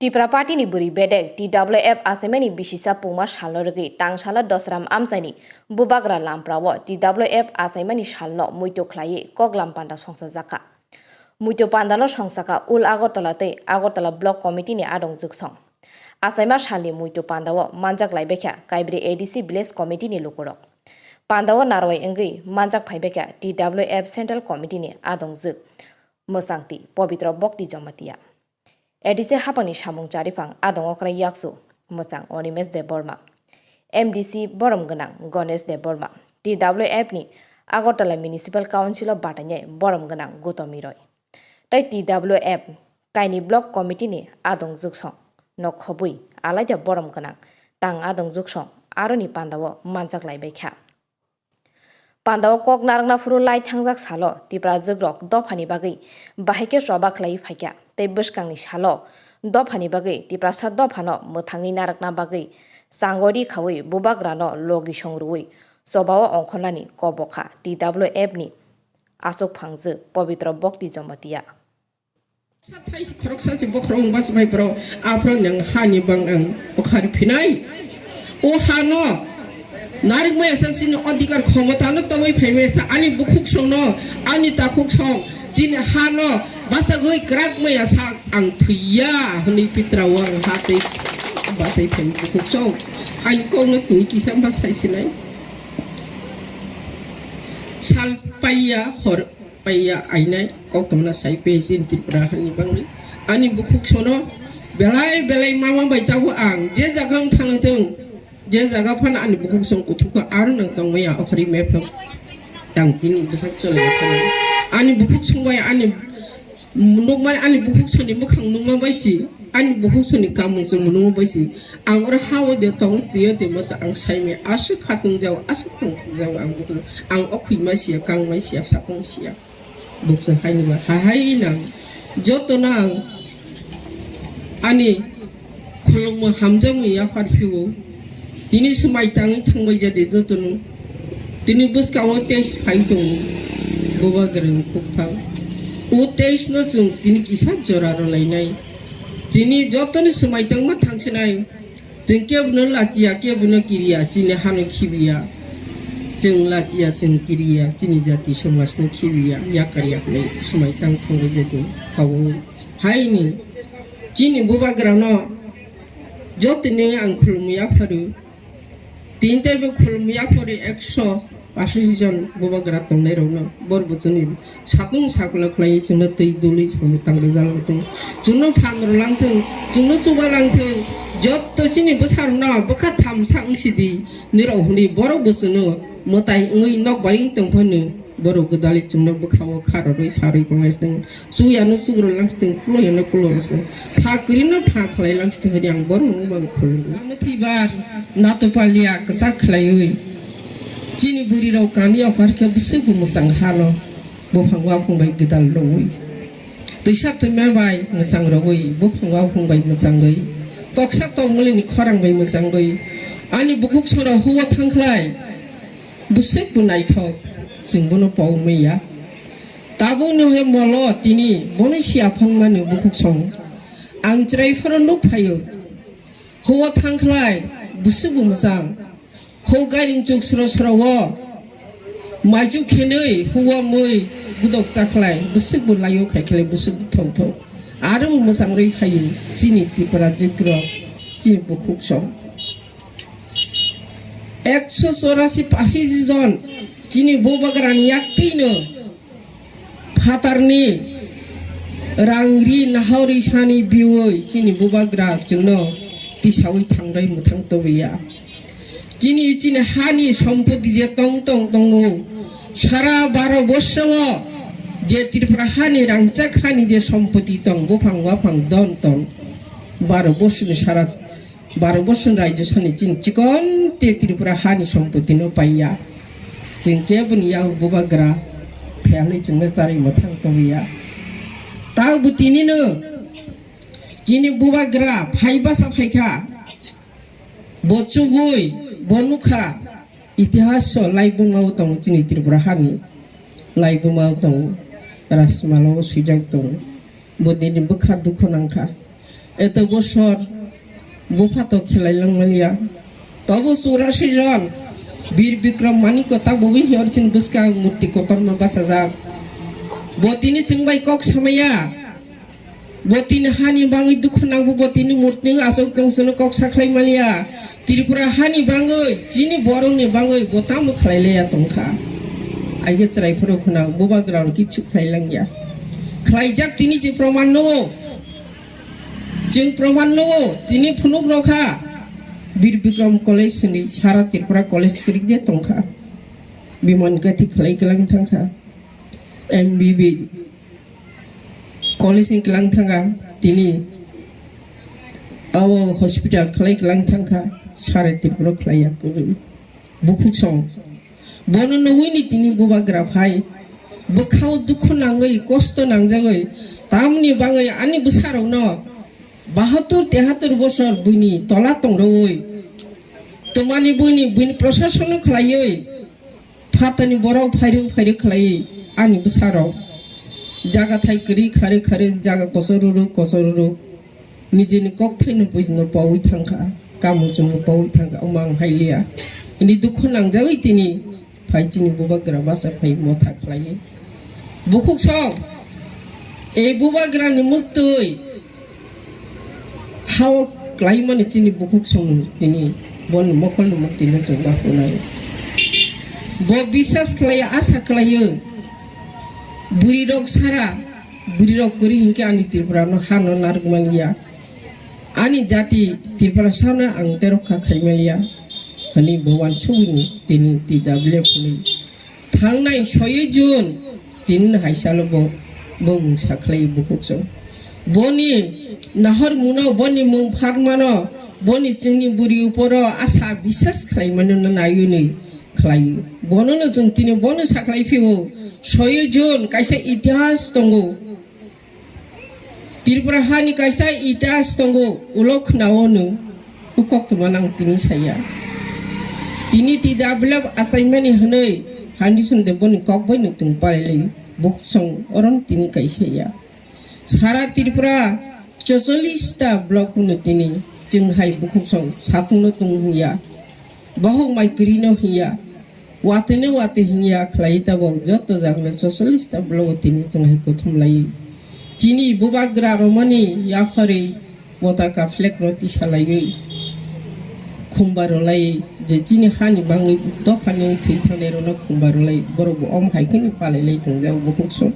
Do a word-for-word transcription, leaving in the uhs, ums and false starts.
Tipra Party ni bwrwi bedek T W F achaimani bisisa pungma salno rwgwi tangsalo Dosram amchaini bubagra Lampra o T W F achaimani salno muitu khlaiwi koklam panda songchajakha. Muitu pandano songchakha Ul Agartala tei Agartala Block Committee ni adong jwksong. Achaima salni muitu pandao manjak laibaikha Kaibri A D C Village Committee ni lukurok. Pandao narwai wngwi manjak phaibaikha T W F Central Committee ni adongjwk mwchangtwi Pobitro Bokti Jamatia. A D C hapangni samung chariphang adong okra yaksu mwchang Onimesh Debbarma, M D C borom gwnang Ganesh Debbarma, T W F ni Agartala Municipal Council o batainai borom gwnang Gutomi Roy. Tei T W F kaini Block Committee ni adong jwksong no khobwi alaida borom gwnang tang adong jwksong aroni pandao manjak laibaikha. Pandao kok narwkna phuru lai thangjak salo Tipra jwkrok dophani bagwi bahai khe choba khlaiwi phaikha tei bwskangni salo dophani bagwi Tiprasa dophano mwthangwi narwkna bagwi chango ri khaui bubagrano logi song rwui chobao ongkhornani kok bokha T W F ni achuk phangjwk Pobitro Bokti Jamatia. Sathai khoroksa se bokhorok wngba se bai borok aphuru nang hani bang ang okhar phinai. O hano narikmaya sa chini odhikar khomota no tongwi phaimaya sa ani bukhuk songno ani takhuk song chini hano basagwi kwrakmaya sa ang thwiya hwnwi pitra o ang ha tei basai phai bukhuk song ani kokno tini kisa basai sinai. Sal paiya hor paiya ainai koktwmano sai paiya chini Tripura hani bangwi. Ani bukhuk sono belai belai mama bai tabuk ang je jaga wng thang thung, je jaga phano ani bukhuk song kuthuk kha aro nang tongmaya okhorwi mepha tang tini bwsak chole phano. Ani bukhuk song bai ani nukmani ani bukhuk soni mwkhang nukma bai si, ani bukhuk soni kamung chumung nukma bai si. Ang oro ha o de tong, twi o de mata ang sai maya aswk khatung jao, aswk tongthok jao ang bukhuk. Ang okhwi ma siya, kang ma siya, sakong siya. Buksa haini ba, ha hai nang. Joto nang ani khulumma hamjakmung yaphar phio. Tini swmai tangwi thangbai jadi jotono. Tini bwskango test phai tongo. Bubagrani khukphang. O test no chwng tini kisa jora rwlainai. Tini jotoni swmai tangma thangsinai. Chwng kebono lachiya, kebono kiriya, chini hano khibiya. Chwng lachiya, chwng kiriya, chini jati somajno khibiya, yakar yakni swmai tang thangwi jadi kawo. Haini chini bubagrano jotoni ang khulumwi yapharu. Tini teibo khulumwi yapharu ekso pachish jon bubagra tongnairokno bor buchuni sakung sakla khlaiwi chwngno twi dului samung tang rwjalang thung. Chwngno phan rwlang thung, chwngno chubalang thung. Jotto chini bwsarokno bwkha thamsa wngsidi nirok hwnwi borok buchwno mwtai wngwi nok bai wng tongphano. Borok gwdalwi chwngno bwkhao kha rwrwi sarwi tonglaisitwng, chuyano chukrwi langsitwng, kuloyano kulo langsitwng, pha kwrwino pha khlai langsitwng hwnwi ang borokno bang khulumgo. Lama thwibar nato palia kwchak khlaiwi chini bwrwirok kani okar khe bwswk bo mwchang hano buphang waphang bai gwdal rwui twisa twima bai mwchang rwui buphang waphang bai mwchangwi toksa tokmulini khorang bai mwchangwi ani bukhuk sora huo thangkhlai. Bwswk bo naithok, chwng bono pau manya. Tabukno he molo tini bono siya phangmani bukhuk song. Ang chwrai phano nuk phaio. Huo thangkhlai, bwswk bo mwchang. Ho gairing chuk sro sro o. Maichuk khenwi huo mui gudok chakhlai, bwswk bo laio khaikhlai, bwswk bo thok thok. Aro bo mwchang rwi phaio, chini Tripura jwkrok, chini bukhuk song. Ekso chorasi pachish jon chini bubagrani yaktwino phatarni rang ri nahao ri sani biui chini bubagra chwngno tisaui thangrai mwthang tobiya. Chini chini hani sompoti je tong tong tongo sara baro borsao je Tripura hani rangchak hani je sompoti tong buphang waphang don tong baro borsoni sara Baro bosong raijyo sani chini chikon te Tripura hani sompoti no paiya. Chwng keboni yak bubagra phelwi chwngno charwi mwthang tongya. Tabo tini no chini bubagra phai basa phaikha. Bo chugui, bo nukha. Itihas o laibuma o tongo chini Tripura hani. Laibuma o tongo. Rasmala o swijak tongo. Bo nini bwkha dukhu nangkha. Eto bosor bupha to khelai langmaliya. Tobo churasi jon Bir Bikram Manikko ta bobi hiyor chin bwskang murti kotorma bachajak. Bo tini chwng bai kok samaya. Bo tini hani bangwi dukhu nangbo, bo tini murti aswk tongsono kok sakhlai maliya. Tripura hani bangwi, chini borokni bangwi bo tamo khlai laiya tongkha. Aige chwrai phuru khuna bubagra rok kichu khlai langya. Khlaijak tini je proman no. Chwng proman no tini phunuk rokha. Bir Bikram College hwnwi sara Tripura college kwrwi de tongkha. Biman gati khlai kwlang thangkha. M B B college ni kwlang thangkha tini. Abo hospital khlai kwlang thangkha. Sara Tripura khlai ya kwrwi. Bukhuk song. Bono nugwi ni tini bubagra phai. Bwkhao dukhu nangwi, kosto nangjagwi. Tamni bangwi ani bwsarokno bahatur tehatur bosor buini tola tongrogwi. Twmani buini, buini prosasonno khlaiwi. Phatani borok phairu phairu khlaiwi ani bwsarok. Jaga thai kwrwi kharwi kharwi jaga kochor rwrwk kochor rwrwk. Nijini kokthaino buino pawi thangkha, kamu chumu pawi thangkha, omo ang hailiya. Ini dukhu nangjagwi tini phai chini bubagra basa phai motha khlaiwi. Bukhuk song, e bubagrani muktwi hao klaimani chini bukhuk song tini bon mokolni muktwino chwng bakunai. Bo bisas khlaiya, asa khlaiyo, bwrwirok sara, bwrwirok kwrwi hinkhe ani Tripurano hano narwkmaliya. Ani jati Tripura sano ang tei rokha khaimaliya, hwnwi bo wansugwini tini T W F hwnwi. Thangnai soyo June tini no hai salo bo, bo mungsa khlai bukhuk song. Boni nahor muno, boni mung pharmano, boni chwngni buri uporo asa bisas khlaimano no naiwi ni khlai. Bono no chwng tini bono sakhlai phio soyo June kaisa itihas tongo. Tripura hani kaisa itihas tongo, ulo khwnao no, u koktwma nang tini saya. Tini T W F achaimani hwnwi Hani Sundeboni kok bai no tong palai lai, bukhuk song oron tini kaisa ya. Sara Tripura chocholish ta block no tini chwng hai bukhuk song satung no tong ya. Bohok mai kwrwi no hiya. Watwi no watwi hinya khlai tabok joto jagano chocholish ta blogo tini chwng hai kuthum lai. Chini bubagra romani yapharwi potaka flag no tisa laiwi khumba rolai je chini hani bangwi dophani thwi thangnai rono khumba rolai borok bo om hai kheno palai lai tongjak bukhuk song.